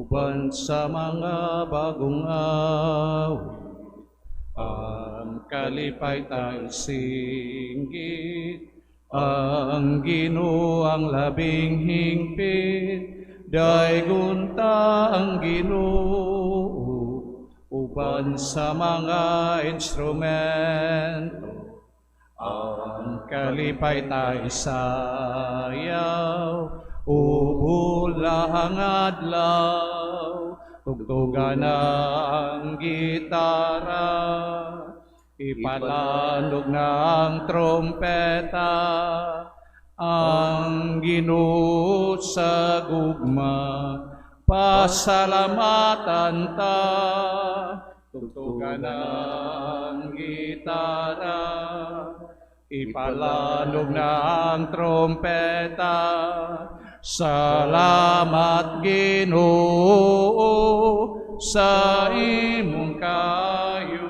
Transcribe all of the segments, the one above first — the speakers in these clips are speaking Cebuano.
Uban sa mga bagong awit, ang kalipay tayo singgit, ang Ginoo ang labing hingpit, daygon ta ang Ginoo, uban sa mga instrumento, ang kalipay tayo sayaw, ubulahang adlaw, tugtugan ang gitara, ipalanog na ang trompeta, ang Ginoo sa gugma, pasalamatan ta, tugtugan ang gitara, ipalanog na ang trompeta, salamat Ginoo sa imong kaayo.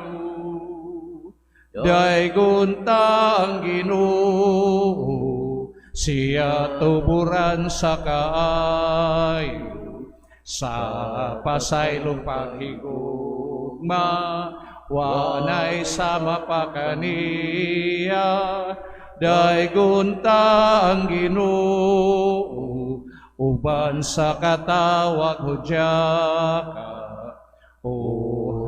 Daygon ta ang Ginoo, siya tuburan sa kaayo, sa pasaylong paghigugma, wanay sama pa kaniya. Daygon ta ang Ginoo, uban sa katawag hudyaka, o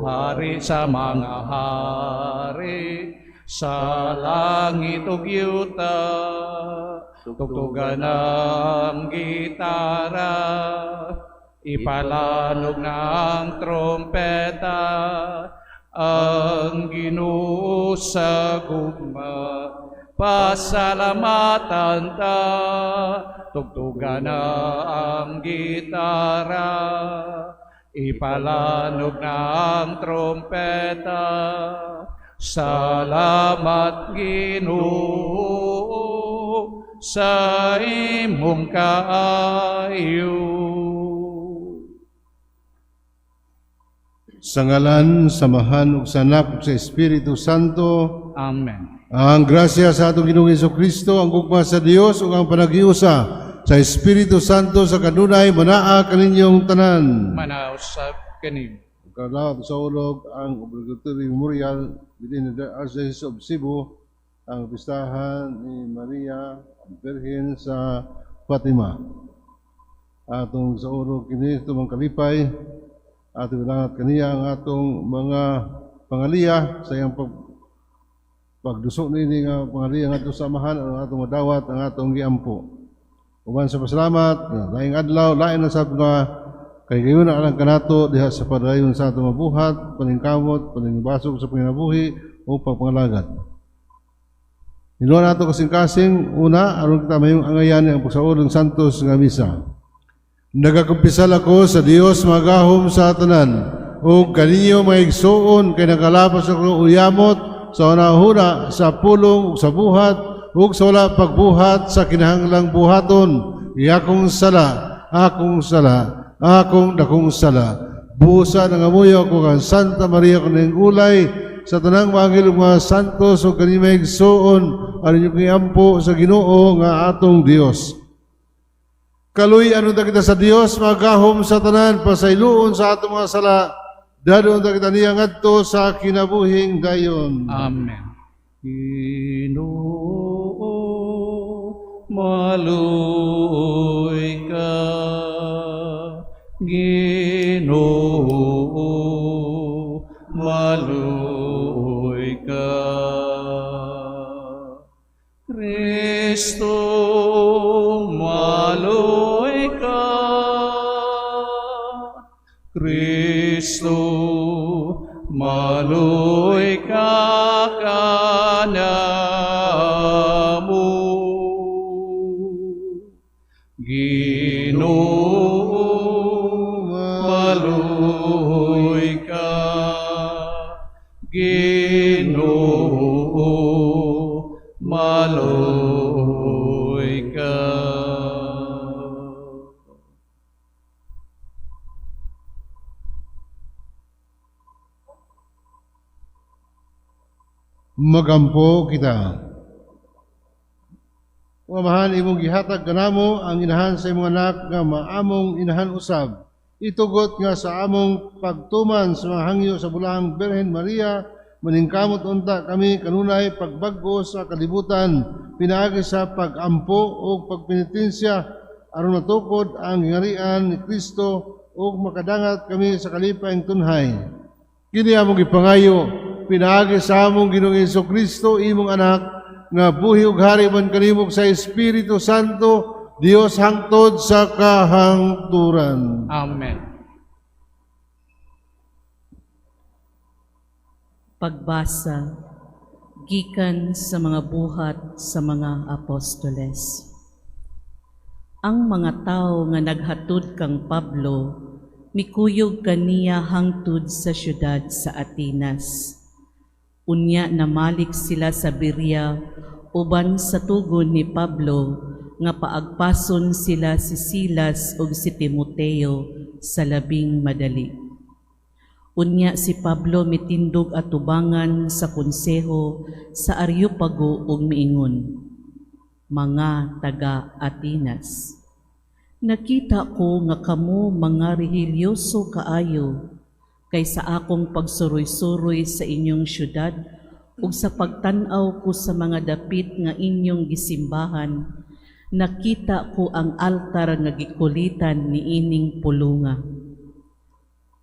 hari sa mga hari, sa langit ug yuta, tugtugan ang gitara, ipalanog na ang trompeta, ang Ginoo sa gugma, pasalamatan ta, tugtugan na ang gitara, ipalanog na ang trompeta, salamat Ginoo sa imong kaayo. Sa ngalan, sa Amahan ug sa Anak ug sa Espiritu Santo. Amen. Ang grasya sa atong Ginoong Kristo, ang gugma sa Dios ug ang panaghiusa sa Espiritu Santo sa kanunay manaa kaninyong tanan. Manausab kaninyo. Kalawat sa ulog ang obligatory memorial within the Archdiocese of Cebu, ang pistahan ni Maria ang Birhen sa Fatima. Atong sa ulog kini tumang kalipay, atong ilangat kaniya ang atong mga pangaliya sa iyang pagduso nini nga pangaliya ngadto sa Amahan ang atong madawat ang atong giampo. Uban sa pasalamat, laing adlaw, lain na sab nga kay gayon na lang kanato diha sa padayon sa atong mabuhat, paningkamot, paningbasog sa panginabuhi o pagpangalagad. Hinuon nato kasing-kasing, una, aron kita mayong angayan ang pagsaulong santos nga misa. Nagakumpisal ako sa Dios magahom sa tanan, ug kaninyo mga igsuon kay nakalapas ako uyamot sa hunahuna, sa pulong ug sa buhat, ug sa wala pagbuhat sa kinahanglang buhaton, akong sala, akong sala, akong dakong sala. Busa nangamuyo ako kang Santa Maria kuning ulay sa tanang mga anghel ug mga santos ug kaninyo mga igsuon aron inyong iampo sa Ginoo nga atong Dios. Kaluy-an unta kita sa Dios magahom sa tanan, pasayloon sa atong mga sala, dadon ta kita niya ngadto sa kinabuhing dayon. Amen. Ginoo, maluoy ka. Ginoo, maluoy ka. Kristo, maluoy ka. Kristo, maluoy ka kanamo. Ginoo, maluoy ka. Ginoo, maluoy ka. Magampo kita. O Amahan, imong gihatag kanamo ang inahan sa imong anak nga maamong inahan usab. Itugot nga sa among pagtuman sa mga hangyo sa Bulahang Birhen Maria, maningkamot unta kami kanunay pagbag-o sa kalibutan pinaagi sa pag-ampo ug pagpenitensya aron matukod ang gingharian ni Kristo ug makadangat kami sa kalipay tunhay. Kini among gipangayo pinaagi sa among Ginoong Kristo, imong anak, nga buhi ug hari uban kanimo sa Espiritu Santo, Dios hangtod sa kahangturan. Amen. Pagbasa gikan sa mga Buhat sa mga Apostoles. Ang mga tawo nga naghatud kang Pablo mikuyog kaniya hangtod sa syudad sa Atenas. Unya namalik sila sa Berea uban sa tugon ni Pablo nga paagpason sila si Silas ug si Timoteo sa labing madali. Unya si Pablo mitindog atubangan sa konseho sa Areopago ug miingon, "Mga taga Atenas, nakita ko nga kamo mga relihiyoso kaayo, kay sa akong pagsuroy-suroy sa inyong syudad ug sa pagtan-aw ko sa mga dapit nga inyong gisimbahan, nakita ko ang altar nga gikulitan niining pulunga,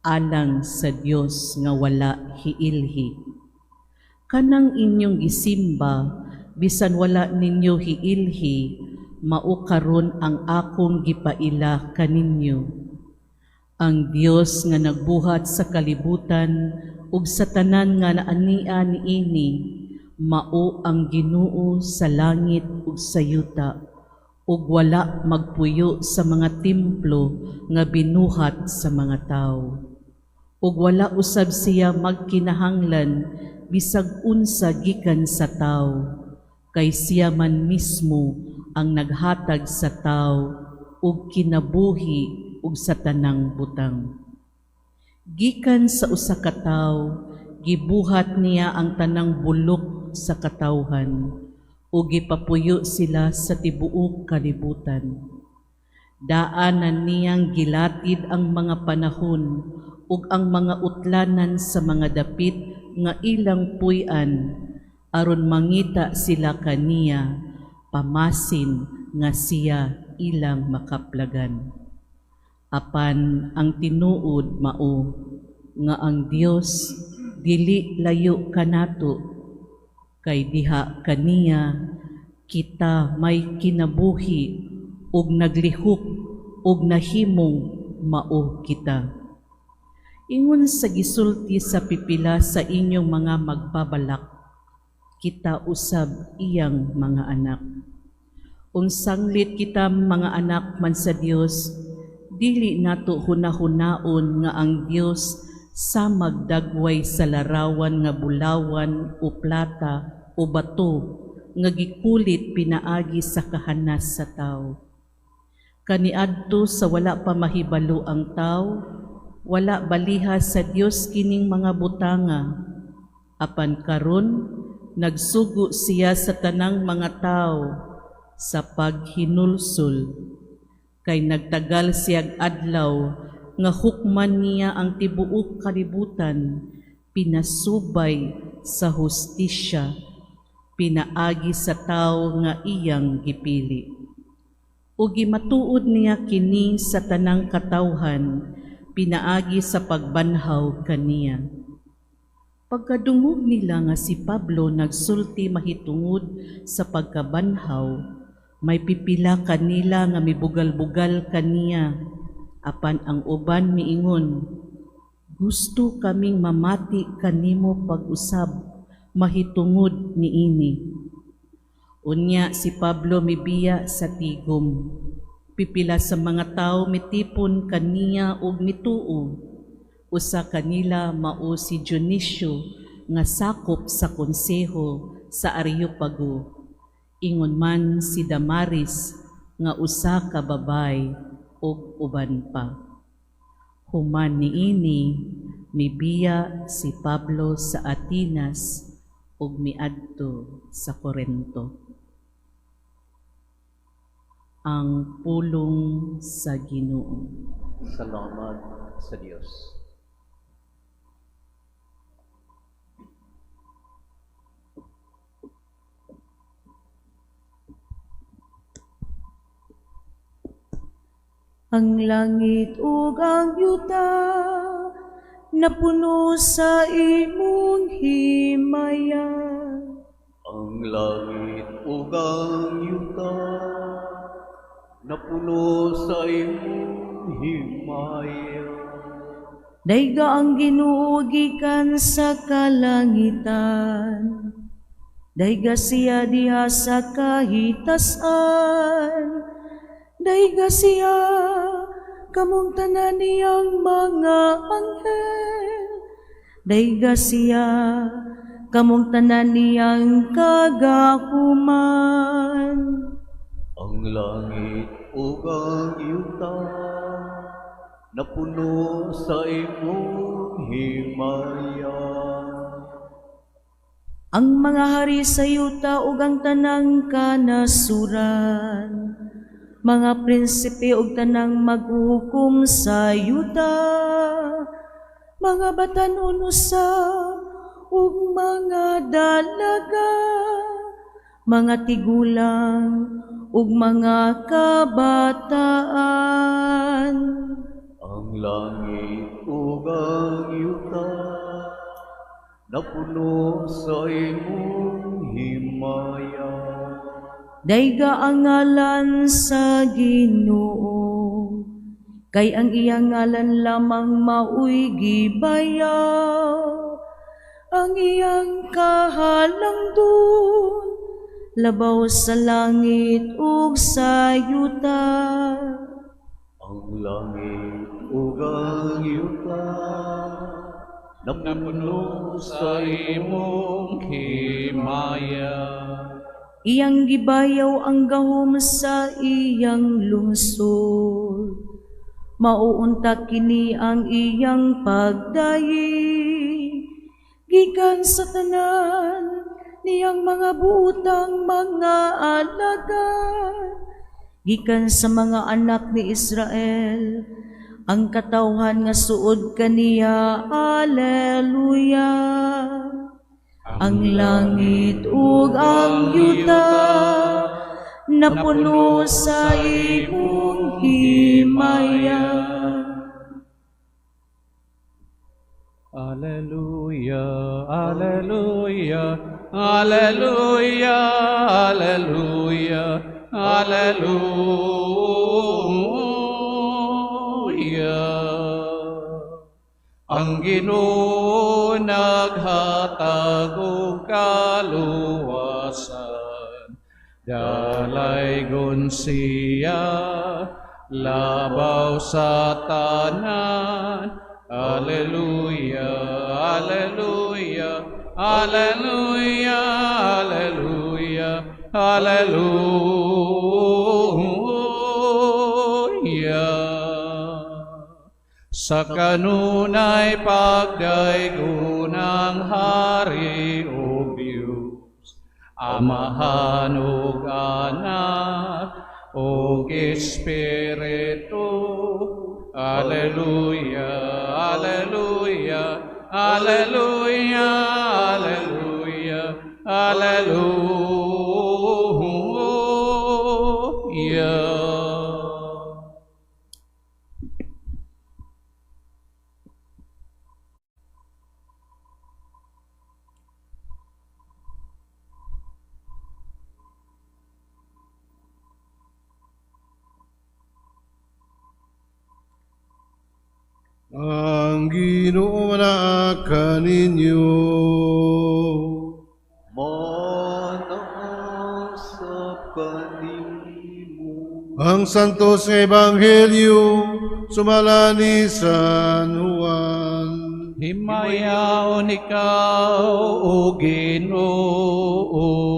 alang sa Dios nga wala hiilhi. Kanang inyong gisimba, bisan wala ninyo hiilhi, mao karon ang akong gipaila kaninyo. Ang Dios nga nagbuhat sa kalibutan ug sa tanan nga naania niini, mao ang Ginoo sa langit ug sa yuta, ug wala magpuyo sa mga templo nga binuhat sa mga tawo. Ug wala usab siya magkinahanglan bisag unsa gikan sa tawo, kay siya man mismo ang naghatag sa tawo og kinabuhi ug sa tanang butang. Gikan sa usa ka tawo, gibuhat niya ang tanang bulok sa katawhan ug gipapuyo sila sa tibuok kalibutan. Daan na niyang gilatid ang mga panahon ug ang mga utlanan sa mga dapit nga ilang puy-an, aron mangita sila kaniya, pamasin nga siya ilang makaplagan. Apan ang tinuod mao nga ang Dios dili layo kanato, kay diha kaniya kita may kinabuhi ug naglihok ug nahimong mao kita. Ingon sa gisulti sa pipila sa inyong mga magbabalak, kita usab iyang mga anak. Ung sanglit kita mga anak man sa Dios, dili nato hunahunaon nga ang Dios sa magdagway sa larawan nga bulawan o plata o bato nga gikulit pinaagi sa kahanas sa tawo. Kaniadto sa wala pa mahibalo ang tawo, wala baliha sa Dios kining mga butanga. Apan karon nagsugo siya sa tanang mga tawo sa paghinulsol, kay nagtagal siyag adlaw nga hukman niya ang tibuok kalibutan pinasubay sa hustisya pinaagi sa tawo nga iyang gipili. Ug gimatuod niya kini sa tanang katawhan pinaagi sa pagbanhaw kaniya." Pagkadungog nila nga si Pablo nagsulti mahitungod sa pagkabanhaw, may pipila kanila nga mibugal-bugal kaniya, apan ang uban miingon, "Gusto kaming mamati kanimo pag-usab mahitungod niini." Unya si Pablo mibiya sa tigom. Pipila sa mga tawo mitipon kaniya ug mituo. Usa kanila mao si Dionisio nga sakop sa konseho sa Areopago. Ingon man si Damaris nga usa ka babay ug uban pa. Human niini, mibiya si Pablo sa Atenas ug miadto sa Corinto. Ang pulong sa Ginoo. Salamat sa Dios. Ang langit ug ang yuta napuno sa imong himaya. Ang langit ug ang yuta napuno sa imong himaya. Dayga ang Ginoo gikan sa kalangitan. Dayga siya diha sa kahitasan. Dayga siya kamong tanan niyang mga anghel. Dayga siya kamong tanan niyang kagahuman. Ang langit ug ang yuta napuno sa imong himaya. Ang mga hari sa yuta ug ang tanang kanasuran, mga prinsipe ug tanang maghukom sa yuta, mga batan-on usab ug mga dalaga, mga tigulang ug mga kabataan. Ang langit ug ang yuta napuno sa imong himaya. Dayga ang ngalan sa Ginoo, kay ang iyang ngalan lamang maoy gibayaw. Ang iyang kahalangdon labaw sa langit ug sa yuta. Ang langit ug ang yuta napuno sa imong himaya. Iyang gibayaw ang gahom sa iyang lungsod. Mauunta kini ang iyang pagdayi. Gikan sa tanan niyang mga butang mga alagad. Gikan sa mga anak ni Israel, ang katawhan nga suod kaniya. Alleluia. Ang langit ug ang yuta napuno sa imong himaya. Alleluia, alleluia, alleluia, alleluia, alleluia. Ang Ginoo naghatag og kaluwasan, dalaygon siya labaw sa tanan. Alleluia, alleluia, alleluia, alleluia, alleluia. Sa kanunay pagdaygon ang hari ug Dios, Amahan ug Anak ug Espiritu. Alleluia, alleluia, alleluia, alleluia, alleluia. Ang Ginoo manaa kaninyo. Manasap kanimo. Ang Santos nga Ebanghelyo sumala ni San Juan. Himayaon ikaw, O Ginoo.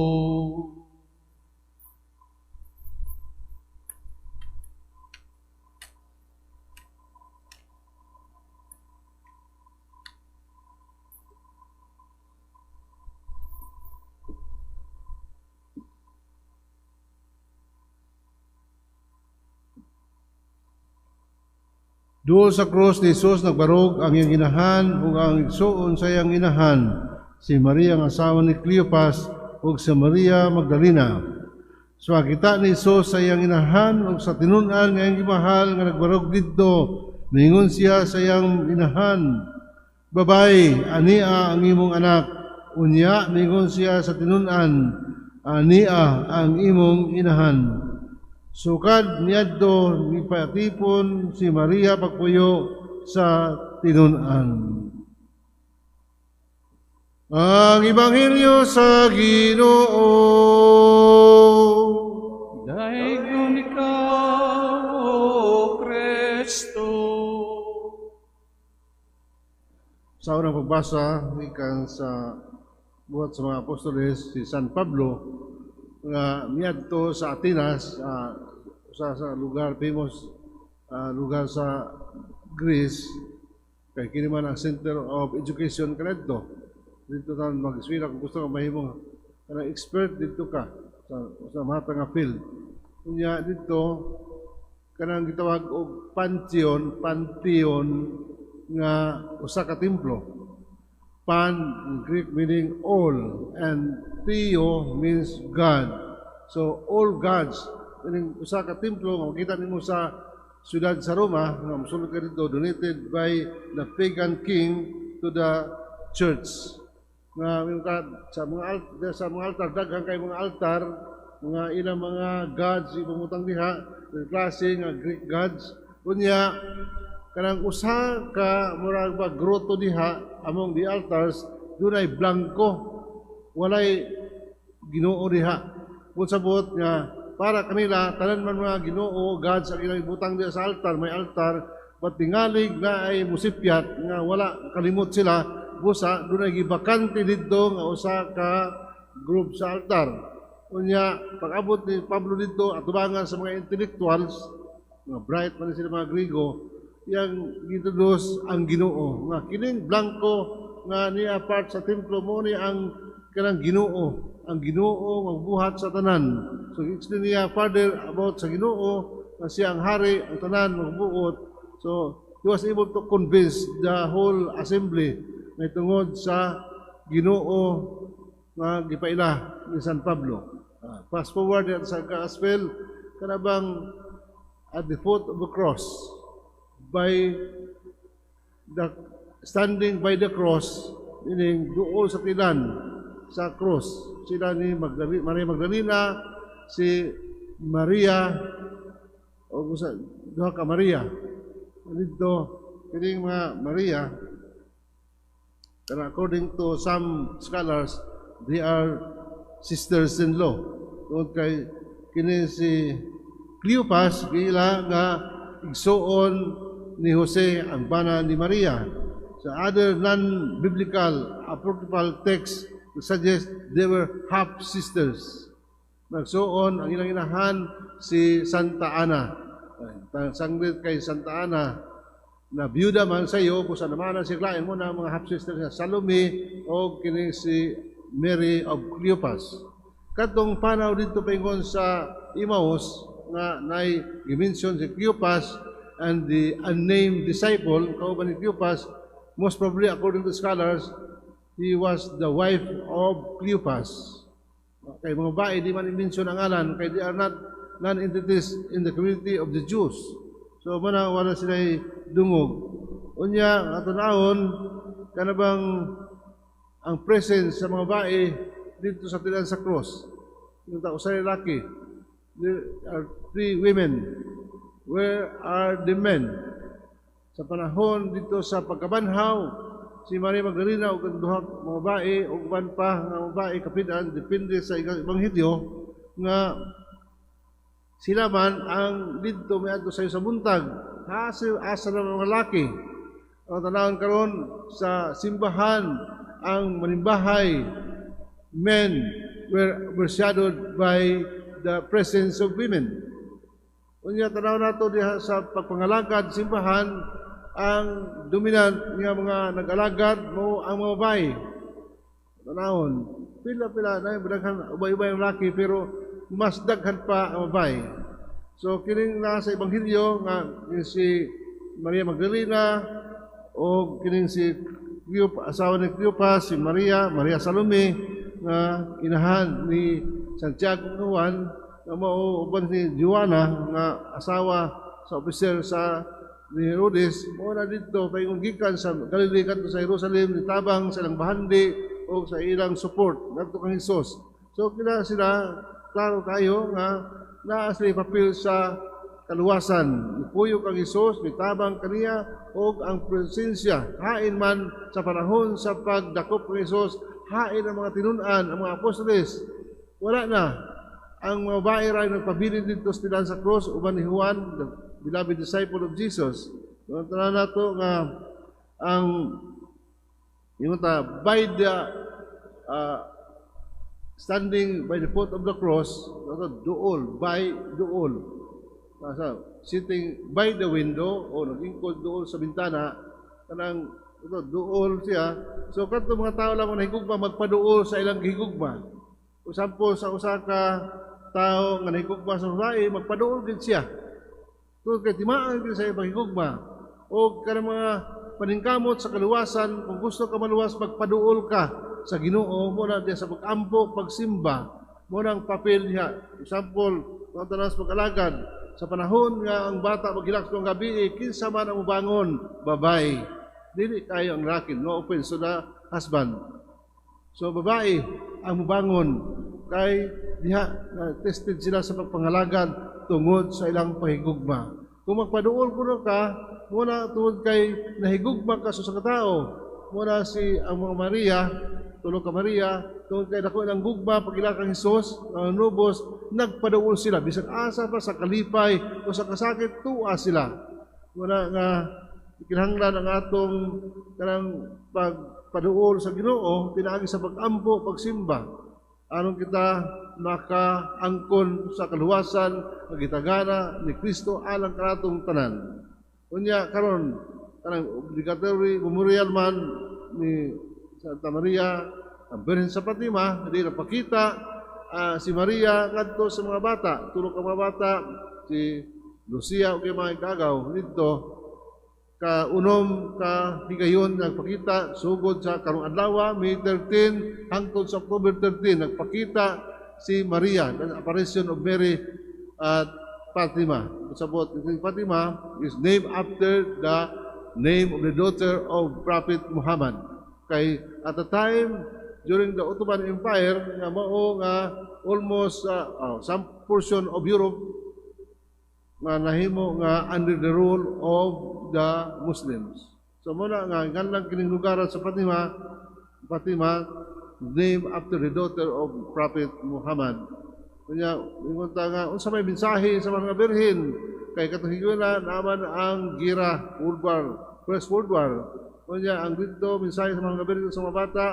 Duol sa krus ni Jesus, nagbarog ang iyang inahan ug ang igsuon sa iyang inahan, si Maria ang asawa ni Cleopas ug si Maria Magdalena. So kita ni Jesus sa iyang inahan ug sa tinun-an nga iyang gimahal nga nagbarog didto, ningon siya sa iyang inahan, "Babay, ania ang imong anak." Unya ningon siya sa tinun-an, "Ania ang imong inahan." Sukad niadto, gipatipon si Maria pagpuyo sa tinun-an. Ang Ebanghelyo sa Ginoo. Daiggon ikaw, O Kristo. Sa unang pagbasa, gikan sa Buhat sa mga Apostoles, si San Pablo nga miadto sa Atenas, sa lugar famous lugar sa Greece, kay kini man ang center of education kanadto. Dito ta mag-eskwela kung gusto ka mahimong kanang expert, dito ka sa mata nga field. Unya dito kanang gitawag og pantheon nga usa ka templo. Pan in Greek meaning all and theo means God. So all gods, meaning usa ka templo nga makita nimo sa siyudad sa Roma nga mosulod ka dito, donated by the pagan king to the church. Nga sa mga altar, daghan kay mga altar, mga ilang mga gods ibumutang diha, klase nga Greek gods. Unya kanang usa ka murag ba grotto diha among the altars, dunay blanko, walay Ginoo diha. Kung sabot nga para kanila tanan man mga Ginoo, gods ang ilang ibutang diha sa altar, may altar, but tingalig na ay musipyat nga wala, kalimot sila, busa dunay gibakante didto nga usa ka group sa altar. Unya pag-abot ni Pablo didto atubangan sa mga intellectuals, mga bright man sila mga Grigo, yang gi-introduce ang Ginoo nga kining blanko nga niya part sa templo mo ni ang kanang Ginoo, ang Ginoo magbuhat sa tanan. So explain niya further about sa Ginoo nga siya ang hari, ang tanan magbuot. So he was able to convince the whole assembly na tungod sa Ginoo nga gipaila ni San Pablo. Fast forward sa gospel, kanabang at the foot of the cross, by the standing by the cross, meaning duol sa tilan sa cross, sila ni Magdalena, Maria Magdalena, si Maria o sa duha ka Maria dito. Kining mga Maria pero, according to some scholars, they are sisters-in-law tungod kay kini si Cleopas giila nga igsuon ni Jose ang bana ni Maria. Sa other non-biblical apocryphal texts suggest they were half-sisters. Nagsuon ang ilang inahan si Santa Ana. Sanglit kay Santa Ana na biyuda man sa iyo, busa naman si lain mo na mga half-sister niya, Salome o kini si Mary of Cleopas. Katong panaw dito paingon sa Emmaus nga nay gimension si Cleopas and the unnamed disciple kauban ni Cleopas, most probably, according to scholars, he was the wife of Cleopas. Kay mga babae, di man i-mention ang ngalan kay they are not non-entities in the community of the Jews. So mana wala sila dungog. Unya ato naon kanabang ang presence sa mga babae dito sa tilan sa cross. Yung tao sa lalaki, there are three women. Where are the men? Sa panahon dito sa pagkabanhaw, si Maria Magdalena ug ang duha mga babae ug uban pa nga babae kapidan, depende sa ebanghelyo nga sila man ang didto miadto sayo sa buntag. Asa asa na mga lalaki? Ang tanawon karon sa simbahan, ang manimbahay, men were overshadowed by the presence of women. Unya tanaw nato diha sa pagpangalagad simbahan, ang dominant nga mga nag-alagad mo ang mga babae. Tanawon, pila-pila na daghan ubay-ubay ang laki pero mas daghan pa ang babae. So kining nasa ebanghelyo nga si Maria Magdalena o kining si Cleopas, asawa ni Cleopas, si Maria, Maria Salome nga inahan ni Santiago Juan, nga mao uban si Joanna nga asawa sa opiser sa ni Herodes. Mao na didto paingon gikan sa Galilee kadto sa Jerusalem, nitabang sa ilang bahandi o sa ilang support ngadto kang Hesus. So kila sila klaro kayo nga naa sila papel sa kaluwasan. Nipuyog kang Hesus, mitabang kaniya og ang presensya hain man sa panahon sa pagdakop kang Hesus, hain ang mga tinun-an, ang mga apostoles. Wala na. Ang mga babae ra nagpabilin didto sa tilan sa cross uban ni Juan, the beloved disciple of Jesus. So, tanan nato nga ang ingon ta by the standing by the foot of the cross, duol, by duol. Asa, sitting by the window o nagingkod duol sa bintana, kanang ito, duol siya. So kadto mga tao lang ang nahigugma magpaduol sa ilang gihigugma. Example, sa usa ka tao nga nahigugma sa babae, magpaduol gid siya. Tungod kay timaan gid sa iyang paghigugma. O kanang mga paningkamot sa kaluwasan, kung gusto ka maluwas, magpaduol ka sa Ginoo, mo na diya sa pag-ampo, pagsimba, mo nang papel niya. Example, mga tanan sa pag-alagad, sa panahon nga ang bata maghilak ng gabi, kinsa man ang mubangon, babae. Dili kayo ang lalaki, no offense to the husband. So babae ang mubangon kay diha na tested sila sa pagpangalagad tungod sa ilang pahigugma. Kung magpaduol kuno ka, muna tungod kay nahigugma ka sa usa ka tao. Muna si ang mga Maria, tulo ka Maria, tungod kay dako ilang gugma pag-ila kang Hesus, ang nubos, nagpaduol sila bisan asa pa sa kalipay o sa kasakit, tuwa sila. Muna nga kinahanglan ang atong kanang pagpaduol sa Ginoo pinaagi sa pag-ampo, pagsimba. Aron kita makaangkon sa kaluwasan nga gitagana ni Kristo alang kanatong tanan. Unya karon kanang obligatory memorial man ni Santa Maria ang Birhen sa Fatima, di napakita si Maria ngadto sa mga bata, tulo ka mga bata, si Lucia ug mga igagaw didto ka unom ka higayon nagpakita sugod sa karong adlaw May 13 hangtod sa October 13 nagpakita si Maria, the apparition of Mary at Fatima. Sabot, Fatima is named after the name of the daughter of Prophet Muhammad. Kay at the time during the Ottoman Empire nga mao nga almost some portion of Europe nga nahimo nga under the rule of the Muslims. So muna nga nganlang kining lugar sa Fatima, Fatima named after the daughter of Prophet Muhammad. Kanya ingon ta nga unsa may mensahe sa mga birhen kay katong higayuna naman ang gira World War, First World War. Kanya ang didto mensahe sa mga birhen sa mga bata,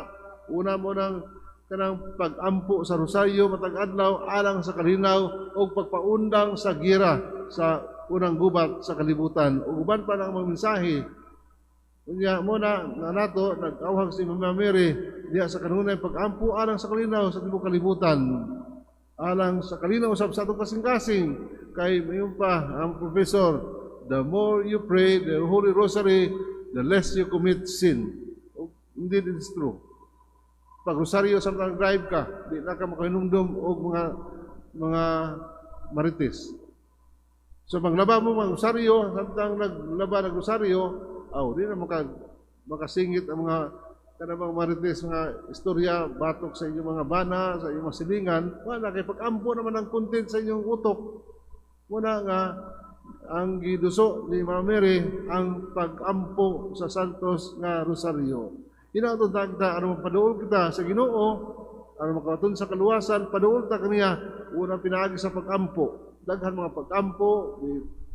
una mo nang kanang pag-ampo sa rosaryo matag adlaw alang sa kalinaw og pagpaundang sa gira sa unang gubat sa kalibutan. Ug uban pa ng mga mensahe. Unya mo na nga nato nag-awhag si Mama Mary diha sa kanunay pag-ampo alang sa kalinaw sa tibuok kalibutan. Alang sa kalinaw usab sa atong kasing-kasing kay mayon pa ang professor, the more you pray the Holy Rosary, the less you commit sin. Indeed, it is true. Pag rosaryo sa mga drive ka, di na ka makahinumdum og mga marites. So maglaba mo mga rosaryo, samtang naglaba ng rosaryo, aw di na makasingit ang mga kanang marites, mga istorya batok sa inyong mga bana, sa inyong mga silingan. Wala kay pag-ampo naman ang content sa inyong utok. Muna nga ang giduso ni Mama Mary ang pag-ampo sa Santos nga Rosaryo. Hinaton ta kita, ano mapaduol kita sa Ginoo, ano makaton sa kaluwasan, paduol ta kaniya, unang pinaagi sa pag-ampo. Daghan mga pag-ampo,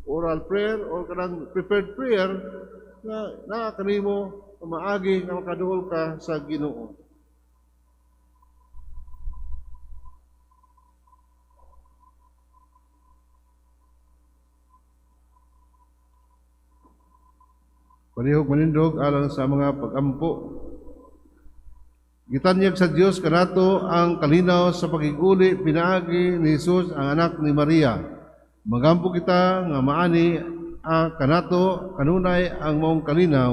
oral prayer or kanang prepared prayer na naa kanimo maagi nga makaduol ka sa Ginoo. Palihog manindog alang sa mga pag-ampo. Gitanyag sa Dios kanato ang kalinaw sa pagiguli pinaagi ni Jesus ang anak ni Maria. Magampo kita nga maani kanato kanunay ang maong kalinaw.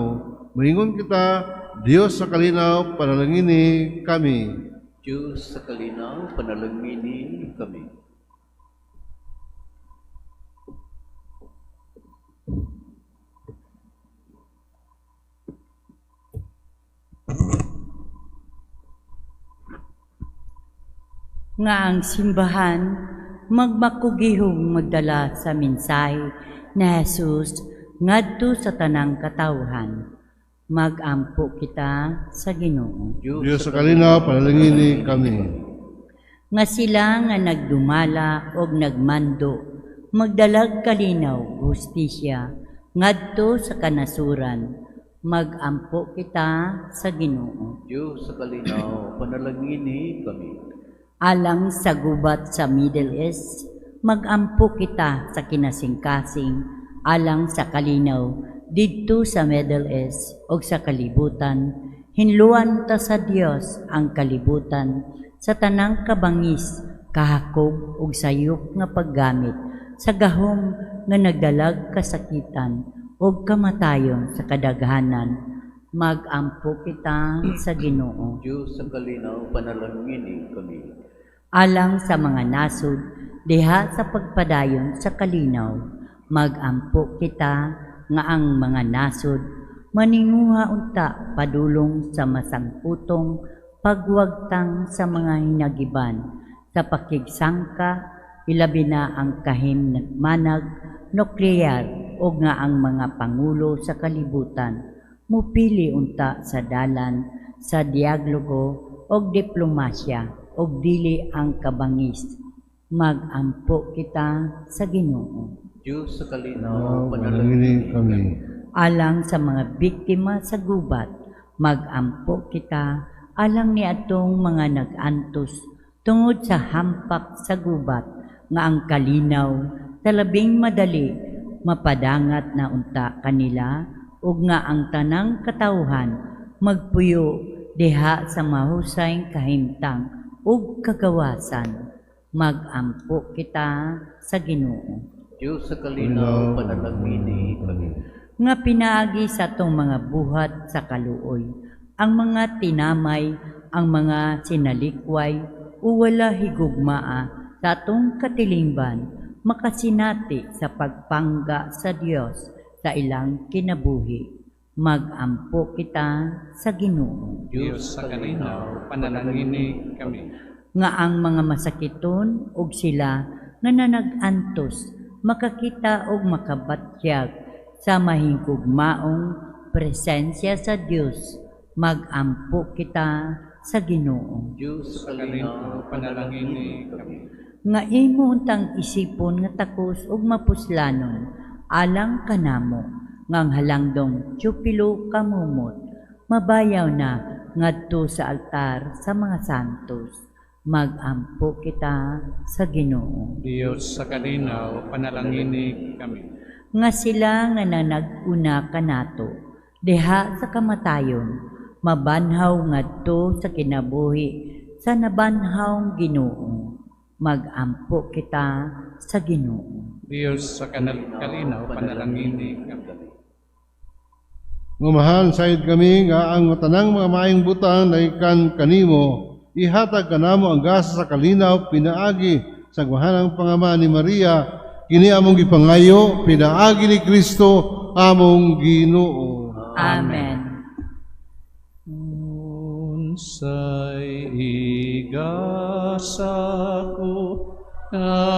Moingon kita, Dios sa kalinaw, panalangini kami. Diyos sa kalinaw, panalangini kami. Nga ang simbahan magmakugihong magdala sa mensahe ni Jesus ngadto sa tanang katawhan. Magampo kita sa Ginoo. Diyos sa kalinaw, panalangini kami. Nga sila nga nagdumala og nagmando, magdalag kalinaw, hustisya ngadto sa kanasuran. Magampo kita sa Ginoo. Diyos sa kalinaw, panalangini kami. Alang sa gubat sa Middle East, magampo kita sa kinasingkasing alang sa kalinaw didto sa Middle East o sa kalibutan. Hinluan ta sa Dios ang kalibutan sa tanang kabangis, kahakog ug sayop nga paggamit sa gahom nga nagdalag kasakitan ug kamatayon sa kadaghanan. Magampo kita sa Ginoo. Diyos sa kalinaw, panalangini kami. Alang sa mga nasod diha sa pagpadayon sa kalinaw, magampo kita nga ang mga nasod maninguha unta padulong sa masangputong pagwagtang sa mga hinagiban sa pakigsangka, ilabi na ang kahimmanag nuklear o nga ang mga pangulo sa kalibutan mupili unta sa dalan sa dialogo og diplomasya og dili ang kabangis. Magampo kita sa Ginoo. Diyos sa kalinaw, panalangini kami. Alang sa mga biktima sa gubat, magampo kita alang ni atong mga nag-antos tungod sa hampak sa gubat nga ang kalinaw sa labing madali mapadangat na unta kanila ug nga ang tanang katawhan magpuyo diha sa mahusay kahimtang ug kagawasan. Magampo kita sa Ginoo. Diyos sa kalinaw, panalangini kami. Nga pinaagi sa atong mga buhat sa kaluoy, ang mga tinamay, ang mga sinalikway, o wala higugmaa sa atong katilingban, makasinati sa pagpangga sa Dios sa ilang kinabuhi. Magampo kita sa Ginoo. Diyos sa kalinaw, panalangini kami. Nga ang mga masakiton og sila nga nanag-antos makakita og makabatyag sa mahigugmaong presensya sa Dios. Magampo kita sa Ginoo. Diyos sa kalinaw, panalangini kami. Nga imo untang isipon nga takos og mapuslanon alang kanamo nga ang halangdong tiyupilo kamumot mabayaw na ngadto sa altar sa mga santos. Magampo kita sa Ginoo. Diyos sa kalinaw, panalangini kami. Nga sila nga nanag-una kanato diha sa kamatayon, mabanhaw ngadto sa kinabuhi sa nabanhawng Ginoo. Magampo kita sa Ginoo. Diyos sa kalinaw, panalangini kami. Nga mahal, sayod kami nga ang tanang mga maayong butang nagikan kanimo, ihatag kanamo ang gasa sa kalinaw pinaagi sa mahalang pangama ni Maria, kini among gipangayo pinaagi ni Kristo among Ginoo. Amen. Unsay igasa ko kanimo,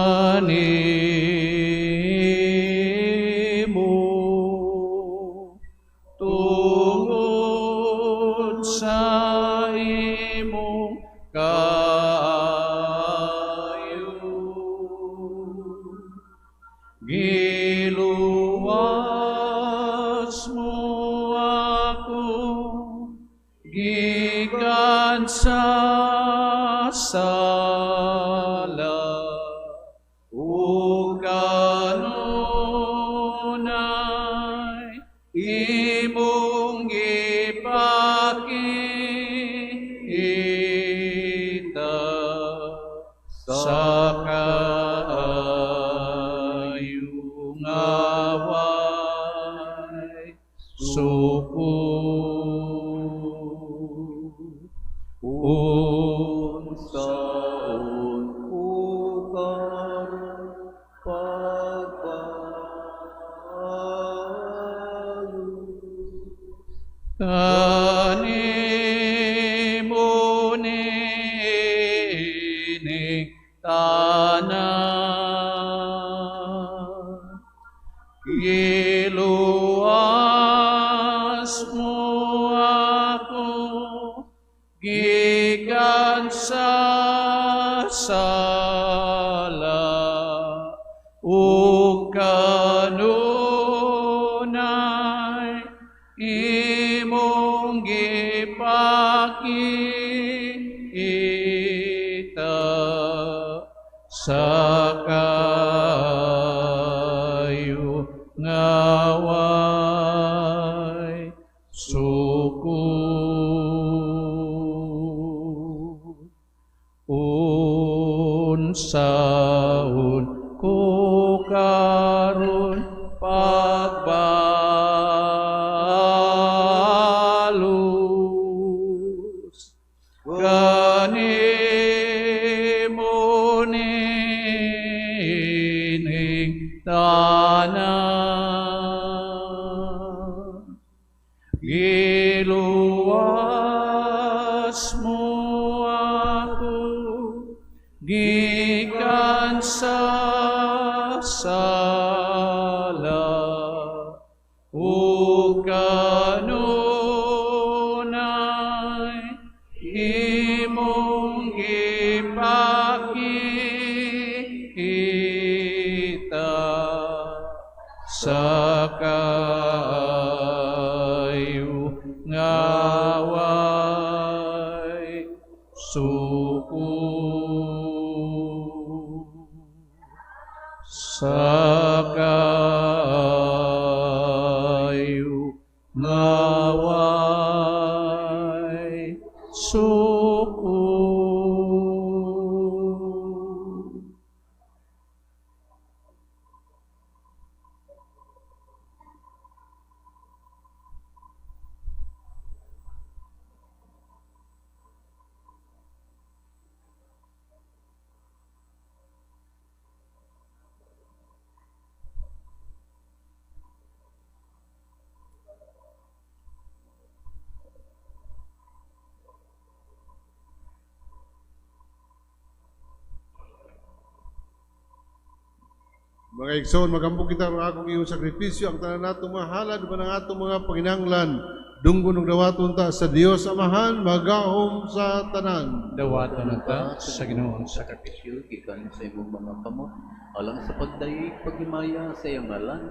tungod sa imong kaayo, giluwas mo ako gikan sa sala ug kanunay imong gipakita sa kaayo nga. Unsaon ko karon pagbalos, Kanimo niining tanan, giluwas mo ako gikan sa sala ug kanunay imong gipakita sa kaayo nga way sukod. Unsaon ko karon pagbalos, kanimo niining tanan, giluwas mo ako gikan sa sala ug kanunay imong gipakita sa kaayo nga way sukod. Sa kaayo nga way sukod. Mga igsoon, magampo kita aron akong iyong sakripisyo, ang tanan natong mga halad uban ang atong mga panginahanglan. Dunggon ug dawaton ta sa Dios Amahan, magahom sa tanan. Dawaton ta sa Ginoo ang sakripisyo. Sakripisyo gikan sa imong mga kamot, alang sa pagdayeg paghimaya sa iyang ngalan,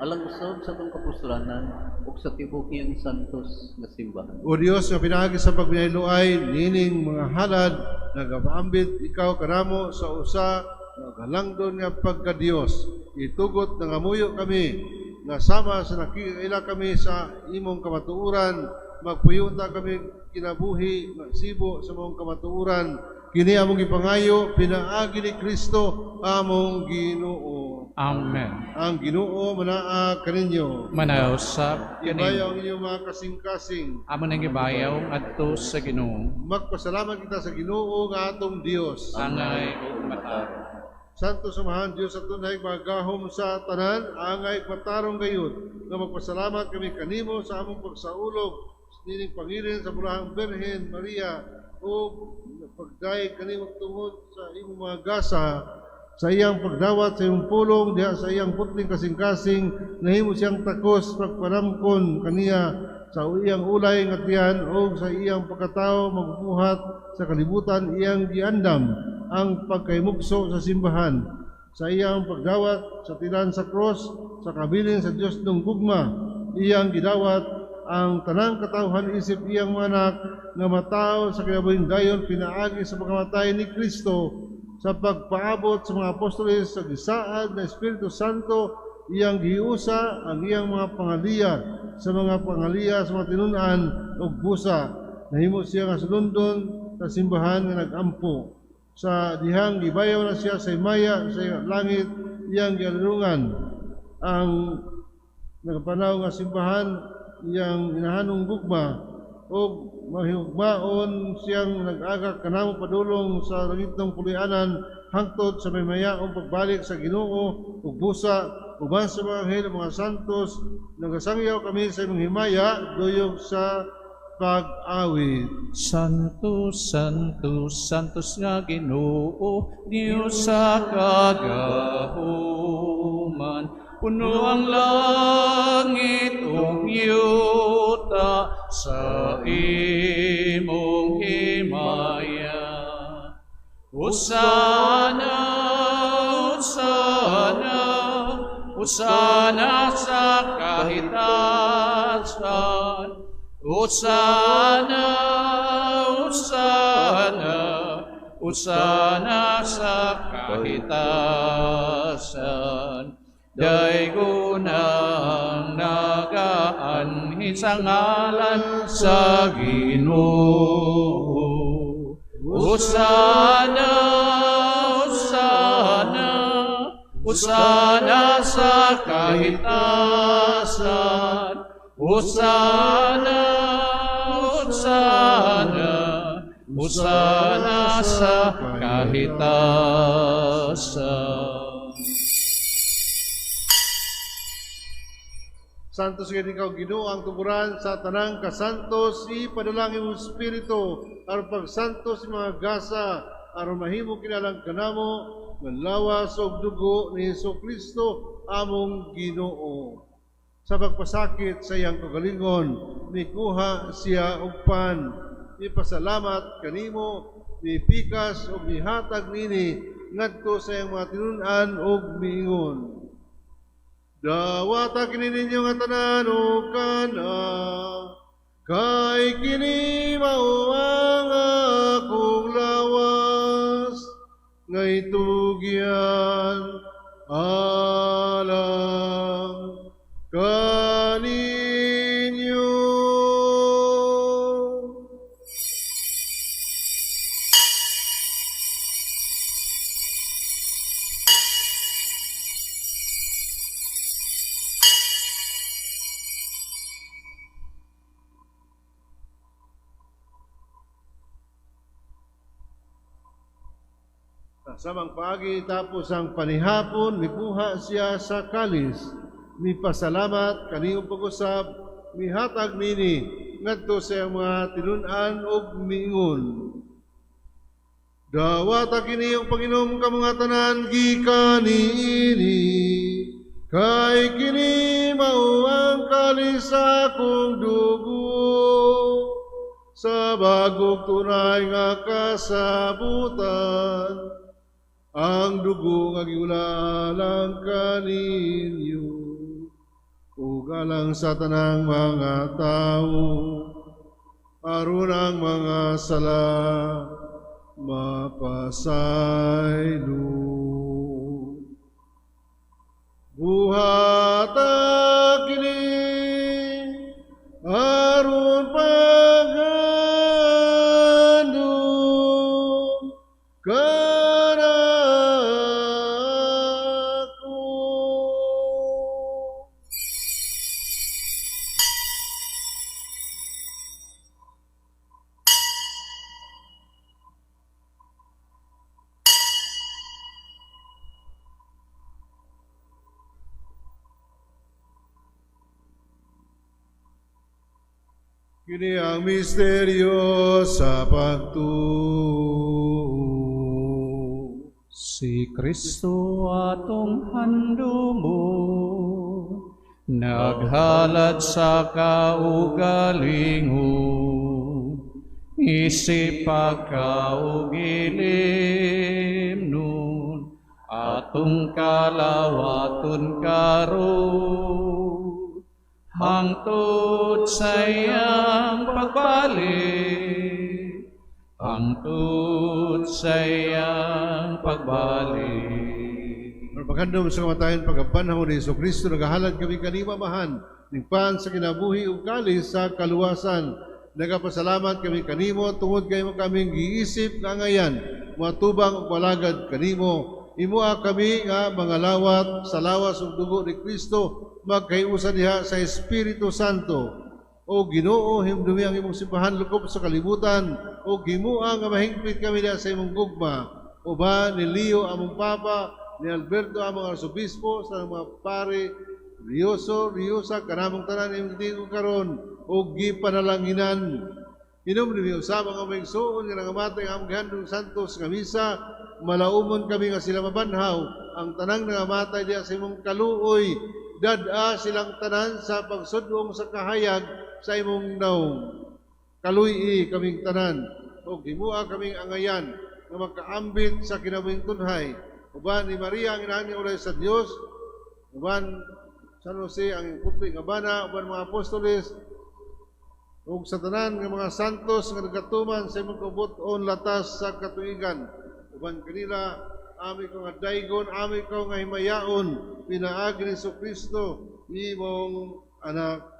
alang usab sa atong kapuslanan ug sa tibuok niyang santos nga simbahan. O Dios, nga pinaagi sa pagpinahiluay niining mga halad, nagapaambit ikaw kanamo sa usa nga halangdon nga pagka-Dios. Itugot nangamuyo kami nga sama sa nakikaila kami sa imong kamatuoran, magpuyunta kami kinabuhi nga sibo sa imong kamatuoran. Kini among gipangayo pinaagi ni Kristo among Ginoo. Amen. Ang Ginoo manaa kaninyo. Manaa usab Ibayaw kaninyo. ang inyong mga kasing-kasing. Amo nang gibayaw ngadto sa Ginoo. Magpasalamat kita sa Ginoo nga atong Dios. Angay ug matarong. Santo Samahan, Dios sa tunay magahom sa tanan, angay matarong gayud nga magpasalamat kami kanimo sa among pagsaulog nining pangirin sa Bulahang Birhen Maria ug pagdayeg kanimo tungod sa imong mga gasa sa iyang pagdawat sa imong pulong diha sa iyang putling kasing-kasing nahimo siyang takos pagpanamkon kaniya sa iyang ulay nga tiyan ug sa iyang pagkatao magbuhat sa kalibutan iyang giandam ang pagkaymugso sa simbahan sa iyang pagdawat sa tilan sa cross sa kabilin sa Dios ng gugma iyang gidawat ang tanang katawhan isip iyang mga anak nga matawo sa kinabuhing dayon pinaagi sa pagkamatay ni Kristo sa pagpaabot sa mga apostoles sa gisaad na Espiritu Santo iyang giusa ang iyang mga pangaliya sa mga pangaliya sa mga tinun-an ug busa. Nahimo siya nga sulundon sa simbahan nga nagampo. Sa dihang gibayaw na siya sa himaya sa langit iyang gialungan ang nagapanaw nga simbahan iyang inahanong gugma ug mahigugmaon siyang nag-agak kanamo padulong sa langitnong puloy-anan hangtod sa maymayaong pagbalik sa Ginoo ug busa uban sa mga anghel ug mga santos. Nagasangyaw kami sa imong himaya duyog sa pag-awit. Santo, Santo, Santos nga Ginoo, Diyos sa kagahuman, puno ang langit ug yuta sa imong himaya. Hosana, Hosana, Hosana sa kahitasan. Hosana, Hosana, Hosana sa kahitasan. Daygon ang nagaanhi sa ngalan sa Ginoo. Hosana, Hosana, Hosana sa kahitasan. Hosana, Hosana, Hosana sa kahitasan. Santos gid ikaw Ginoo ang tuburan sa tanang kasantos, ipadala ang imong espiritu aron pagsantos sa mga gasa aron mahimo kinalang kanamo nga lawas ug dugo ni Hesukristo among Ginoo. Sa pagpasakit sa iyang kagalingon, mikuha siya og pan, mipasalamat kanimo, mipikas ug mihatag nini ngadto sa iyang mga tinun-an ug miingon: Dawata kini ninyo nga tanan ug kana, kay kini mao ang akong lawas nga itugyan alang kaninyo. Samang paagi tapos ang panihapon, mikuha siya sa kalis, mipasalamat kaniyong pag-usab, mihatag nini ngadto sa iyang mga tinun-an ug miingon: Dawata kini ang Panginoon ka mga tanan gikan niini, kay kini mao ang kalis sa akong dugo sa bagong tunay nga kasabutan, ang dugo nga giulalang kaninyo ug alang sa tanang mga tawo, aron ang mga sala mapasaylo. Buhata kini aron paghandom kanako. Kini ang misteryo sa pagtuo. Si Kristo atong handumon, naghalad sa kaugalingon, isip pagkaugilim nun, atong kalawaton karon, hangtod sa iyang pagbalik, hangtod sa iyang pagbalik. Paghandom sa kamatayon, pagkabanhaw ni Jesucristo, nagahalad kami kanimo, Amahan, ningpan sa kinabuhi ug kalis sa kaluwasan. Nagapasalamat kami kanimo tungod kay mo kaming giisip nga ngayan, matubang ug malagad kanimo. Imoa kami nga mga lawat sa lawas ug dugo ni Kristo, magkaiusa diha sa Espiritu Santo. O Ginoo, hinumdumi ang imong simbahan lukob sa kalibutan, ug himua nga mahingpit kami diha sa imong gugma. Uban ni Leo among Papa, ni Alberto among Arsobispo, sa mga pari, Rioso, Riosa, kanamong tanan imong gitingog karon ug gipanalanginan. Hinumdumi usab ang among igsuon nga nangamatay nga among gihandong santos nga misa, malaumon kami nga sila mabanhaw, ang tanang nangamatay diha sa imong kaluoy, dad-a silang tanan sa pagsudong sa kahayag sa imong naong. Kaluy-i kaming tanan, ug himua kaming angayan nga makaambit sa kinabuhing tunhay. Uban ni Maria ang inahan nga ulay sa Dios, uban San Jose ang putli nga bana, uban mga apostoles, ug sa tanan nga mga santos nga nagatuman sa imong kabut-on latas sa katuigan. Uban kanila, ami ko nga daygon, ami ko nga himayaon, pinaagi ni Kristo, imong anak.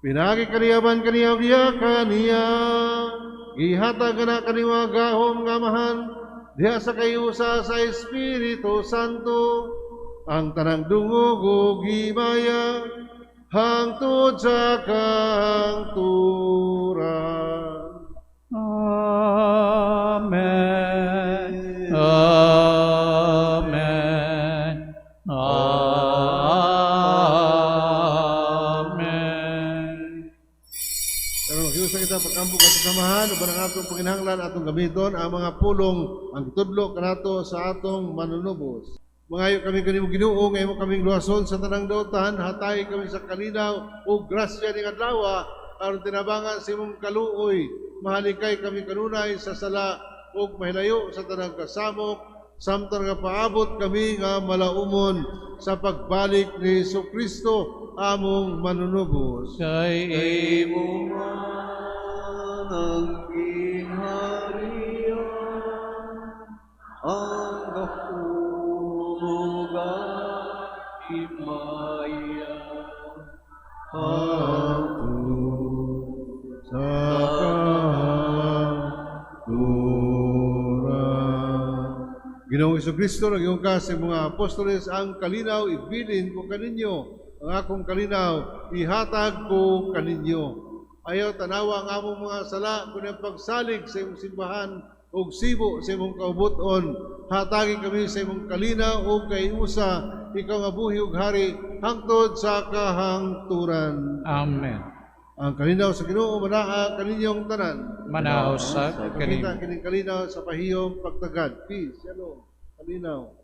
Pinaagi kaniya ban kaniya biya kaniya, gihatag na kaniwa gahom nga amahan, diha sa kayusa sa Espiritu Santo, ang tanang dungog ug himaya, hangtod sa kahangturan. Amen. Amen. Amen. Karon makiusa kita pagkampo at samahan uban ang atong panginahanglan atong gamiton ang mga pulong ang gitudlo kanato sa atong manunubos. Mangayo kami kanimo Ginoo nga imo kaming luwason sa tanang dautan, hatay kami sa kalinaw ug grasya ning adlaw aron tinabangan sa imong kaluoy, mahalikay kami kanunay sa sala ug mahilayo sa tanang kasamok, samtang nga paabot kami nga malaumon sa pagbalik ni Jesucristo among manunubos. Kay Imo man ang gingharian, ang gahom ug ang himaya, Hangtod sa kahangturan. Ginoong Jesucristo, nag-ingon ka sa mga apostoles, ang kalinaw ibilin ko kaninyo, ang akong kalinaw ihatag ko kaninyo. Ayaw tanawa ang among mga sala, kundi ang pagsalig sa imong simbahan ug sibo sa imong kaubuton. Hatagi kami sa imong kalinaw ug kayusa, ikaw nga buhi ug hari hangtod sa kahangturan. Amen. Ang kalinaw sa Ginoo manaa kaninyong tanan. Manaw sa Pakita kanimo. kining kalinaw sa pahiyom pagtagad. Peace, shalom, kalinaw.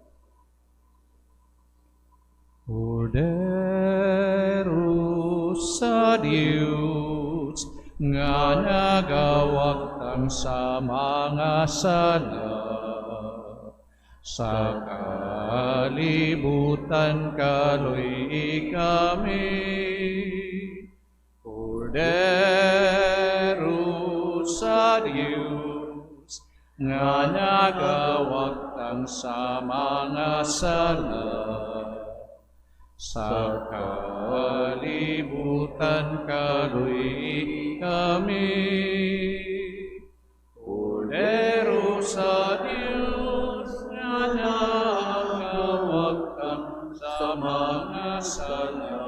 Kordero sa Diyos nga nagawagtang sa mga sala sa kalibutan kaluy kami. Kordero sa Diyos nga nagawagtang sa mga sala sa kalibutan kaluy kami. Kordero sa Diyos nga nagawagtang sa mga sala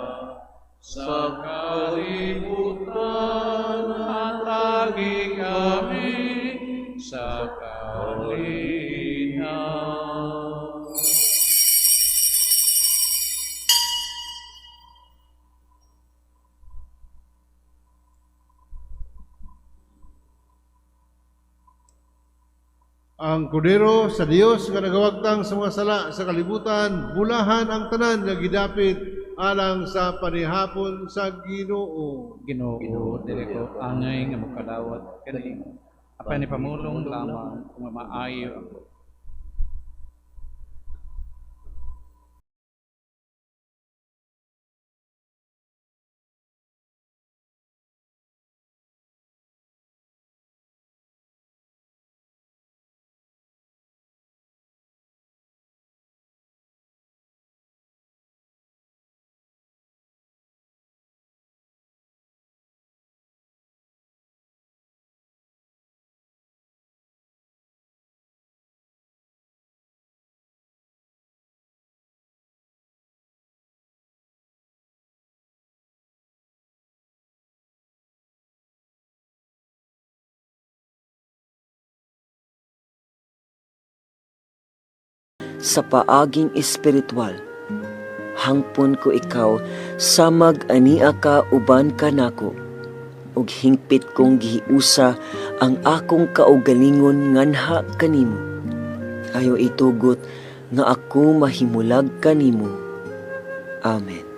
sa kalibutan hatagi kami sa kalinaw. Ang kordero sa Dios nga nagawagtang sa mga sala sa kalibutan, bulahan ang tanan nga gidapit alang sa panihapon sa Ginoo. Ginoo, dili ko angay nga mokadawat kanimo. Apan ipamulong lamang kung maayo ako. sa paaging espiritual. Hangpon ko ikaw samag ania ka uban kanako, ug hingpit kong gihiusa ang akong kaugalingon nganha kanimo. Ayaw itugot nga ako mahimulag kanimo. Amen.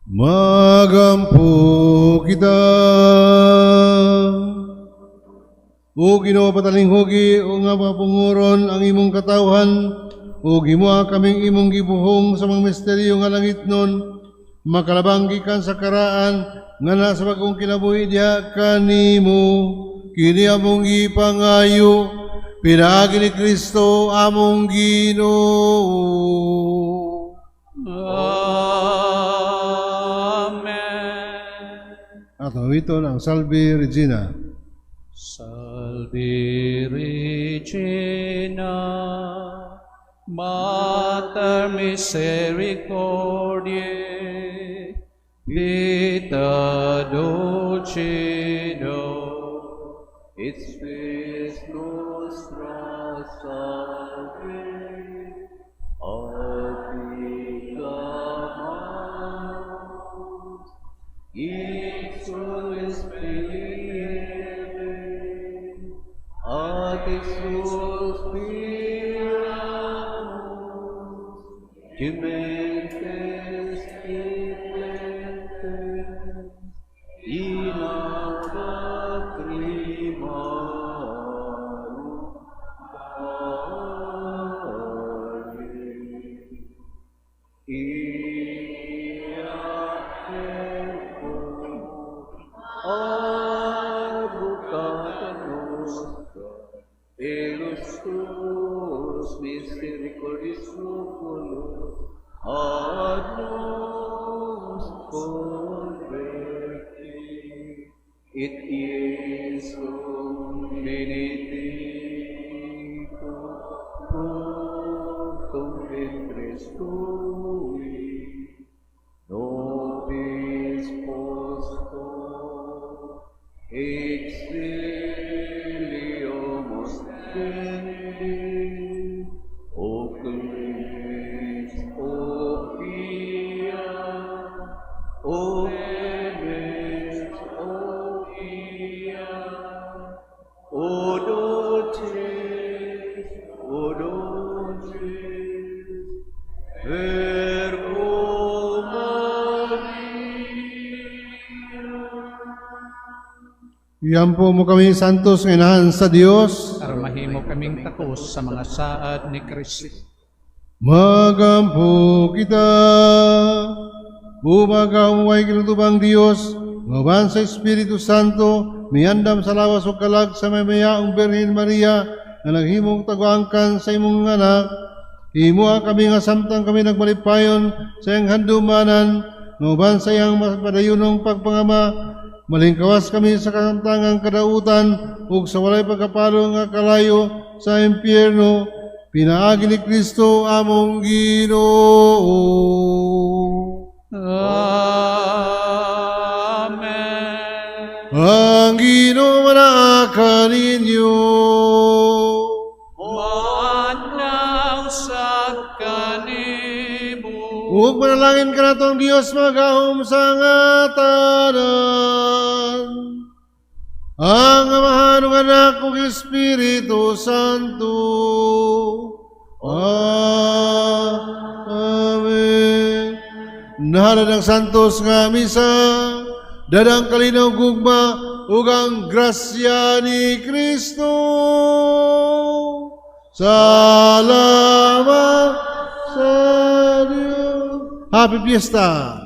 Magampo kita. O Ginoo, patalinghugi o nga mapunguron ang imong katawhan ug himoa kaming imong gibuhong sa mga misteryo nga langitnon makalabang gikan sa karaan nga sa bagong kinabuhi diha kanimo. Kini among gipangayo pinaagi ni Kristo among Ginoo. Amen. Atong awiton ang Salve Regina. Salve Regina, Mater misericordiae, vita dulcedo, et spes nostra salve. A ti clamamus, exules filii Evae, a te suspiramus, gementes et flentes, in hac lacrimarum vale. Ea ergo, advocata nostra, illos tuos misericordis oculos ad nos converte, et Iesum benedictum fructum ventris tui, nobis post hoc exilium ostende. O clemens, O pia, O clemens, O pia, O dulcis, O dulcis, Virgo Maria. Iampo mo kami, Santos nga Inahan sa Dios. Aron mahimo kaming takos sa mga saad ni Kristo. Magampo kita. Umagaw way kinutubang Dios, nga sa Espiritu Santo, miandam sa lawas ug kalag sa maymayaong Birhen Maria, nga naghimong taguangkan sa imong anak. Himoa kami nga samtang kami nagmalipayon sa iyang handumanan, nga uban sa iyang padayunong pagpangama, malingkawas kami sa kasamtangang kadautan ug sa walay pagkapalo nga kalayo sa impyerno, pinaagi ni Kristo among Ginoo. Amen. Ang Ginoo manaa kaninyo. Maadlaw sa kanimo. Ug manalangin kanato ang Dios magahom sa nga tanan. Ang Amahan ug Anak ug Espiritu Santo. Amen. Nahalad ang santos nga misa, dadang kalinaw gugma ug ang grasya ni Kristo. Salamat sa Diyos. Happy Fiesta!